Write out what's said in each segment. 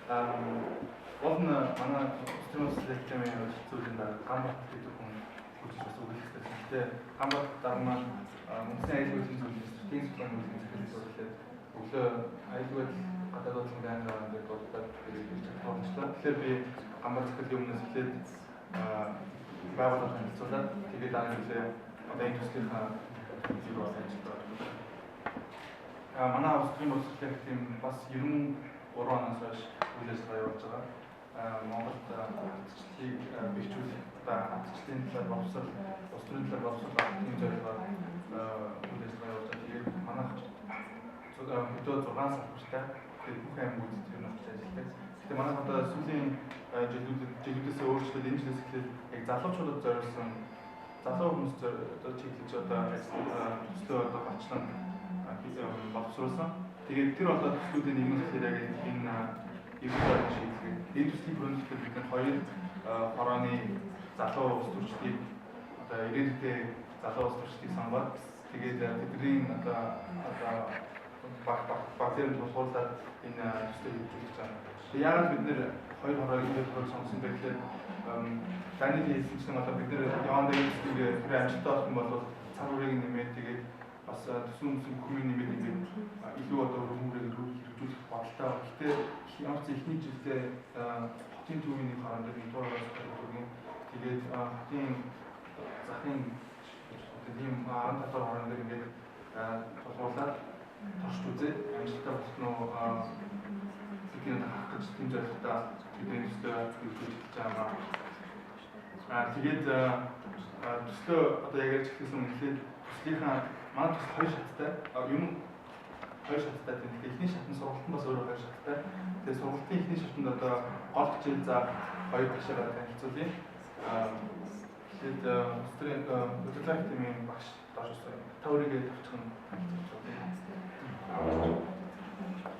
Гол нь манай Улс төрийн академийн зүйлийн дараа Ганбат гэдэг хүн хөгжиж бас үгэлэх гэсэн. Гэхдээ Ганбат дараа маань үндэсний аюулгүй байдлын зүйлийн стратегийн судалгааны үйлдвэрийн захирлын судлалаар өглөө аюулгүй байдал гадаад бодлогын дайны дараа дээр дуудаад ирж чадах болчихлоо. Тэгэхээр би Ганбат захирлын өмнөөс эхлээд байгууллага танилцуулаад, тэгээд дараа нь өглөө одоо энэ төслийнхаа зүйг бас ажиллаж байгаа. Манай Улс төрийн боловсролын академи бас 93 оноос хойш үйл ажиллагаа явуулж байгаа. Монголд ардчлалыг бэхжүүлэх, одоо ардчлалын талаар боловсрол, улс төрийн талаар боловсрол авах тийм зорилгоор үйл ажиллагаа явуулж байгаа. Тэгээд манайх хөдөө 6 салбартай. Тэгээд бүх аймагуд тэр нь очиж ажилладаг. Гэхдээ манайх одоо сүүлийн жилүүдээс өөрчлөлт энэ жилээс эхлээд яг залуучуудад зориулсан, залуу хүмүүс одоо чиглэж одоо төслөө одоо голчлон боловсруулсан. Тэгээд тэр одоо төслүүдийн нэг нь болохоор яг энэ эрүүл байдлын шийдлэг. Энэ төслийн хүрээнд бид нар хоёр хорооны залуу улс төрчдийг, одоо ирээдүйдээ залуу улс төрчдийг сонгоод, тэгээд тэдний одоо баг дээр тулгуурлаад энэ төслийг хэрэгжүүлж байгаа. Тэгээд яагаад бид нэр хоёр хороог, энэ хоёр хороог сонгосон бэ гэхээр Даниэл хэлсэн чинь одоо бид нэр явандаа энэ төслийг хэрэг амжилттай болох юм бол цар хүрээг нэмээд, тэгээд бас төсөн хүмүүсийн бүх юм нэмээд, ингээд илүү одоо өргөн хүрээгээр хэрэгжүүлэх бодолтой. Гэхдээ ямар ч эхний жилдээ хотын төвийн нэг хорон дээр, нэгдүгээр хороос төвийн, тэгээд хотын захын тийм 15 дахь хорон дээр ингээд тулгуурлаад туршиж үзээд амжилттай болох нь уу гэдгийг харах гэж, тийм зорилготой бидний төслөө хэрэгжүүлж эхэлж байгаа. Тэгээд төслөө одоо яг ярьж эхэлсэн өмнө эхлээд төслийнхаа, манай төсөл хоёр шаттай. Юм хоёр шаттай тийм. Тэгэхээр эхний шат нь, сургалт нь бас өөрөө хоёр шаттай. Тэгээд сургалтын эхний шатанд одоо гол хичээл заах хоёр багшаараа танилцуулъя. Тэгээд улс төрийн удирдлага академийн багш доош та өөрийгөө товчхон танилцуулж байна.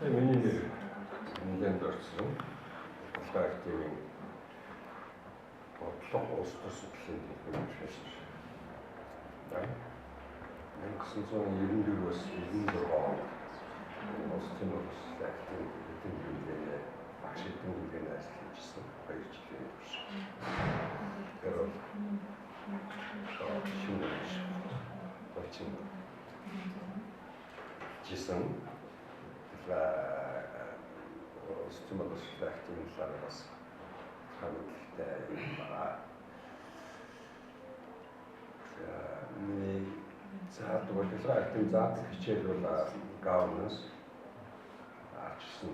Миний нэр Нэлээд орсон. Бодлогын академийн бодлого улс төр судлалын техник профессор. 1994-өөс 96 онд Улс төрийн боловсролын академийн эрдэм хэмжээний багш, эрдэм хэмжээний ажил хийжсэн 2 жилийн турш. Тэр бол шинэ болчин жисэн. Улс төрийн боловсролын академийн талаар бас хамтлагтай юм байна. Миний заадаг, бодлогын академи заадаг хичээл бол governance, ардчилсан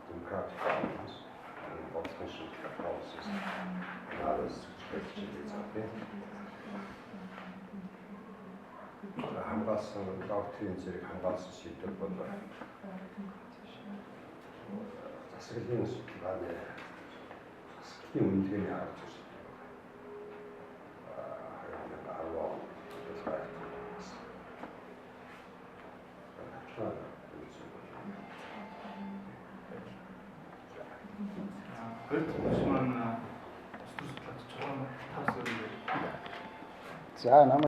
democratic governance, бодлогын шинжилгээ, policies analysis хичээлийг заадаг. Хамгаалсан доктрин зэрэг хамгаалсан сэдэв бол засаглалын судалгааны, засаглалын үнэлгээний арга зүйн. 2010 он бодлогын академи бас. Хоёр дахь багш маань улс төр судлаач Чулуун Тав сүрэг. За, намайг